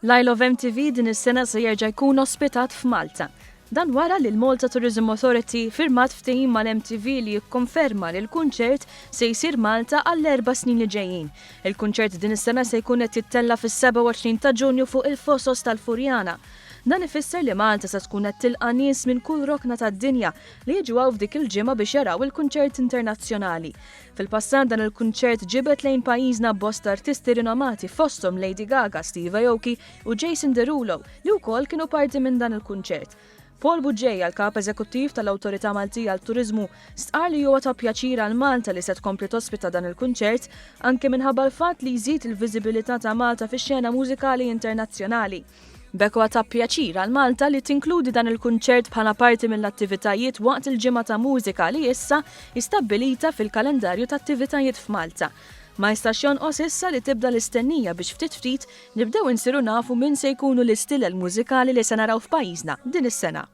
L-Isle of MTV din is-sena se jerġa' jkun ospitat f'Malta. Dan wara li l-Malta Tourism Authority firmat ftehim mal-MTV li jikkonferma li l-kunċert se jsir Malta għall-erba' snin li ġejjin. Il-kunċert din is-sena se jkun qed jittella' fis-27 ta' Ġunju fuq il-Fosos tal-Furjana. Dan ifisser li Malta se tkun qed tilqa' nies minn kull rokna tad-dinja li jiġu hawn f'dik il-ġimgħa biex jaraw il-kunċert internazzjonali. Fil-passat dan il-kunċert ġibed lejn pajjiżna bosta artisti rinomati fosthom Lady Gaga, Steve Aoki u Jason Derulo li wkoll kienu parti minn dan il-kunċert. Paul Bugeja, l-Kap Eżekuttiv tal-Awtorità Maltija għal Turiżmu, stqarr li huwa ta' pjaċir għal Malta li se tkompli tospita dan il-kunċert anke minħabba l-fatt li jżid il-viżibilità ta' Malta fix-xena mużikali internazzjonali. B'hekk huwa ta' pjaċir għal Malta li tinkludi dan il-kunċert bħala parti mill-attivitajiet waqt il-Ġimgħa ta' Mużika li issa hi stabbilita fil-kalendarju ta' attivitajiet f'Malta. Ma jistax jonqos issa li tibda l-istennija biex ftit ftit nibdew insiru nafu min se jkunu l-istilel mużikali li se naraw f'pajjiżna din is-sena.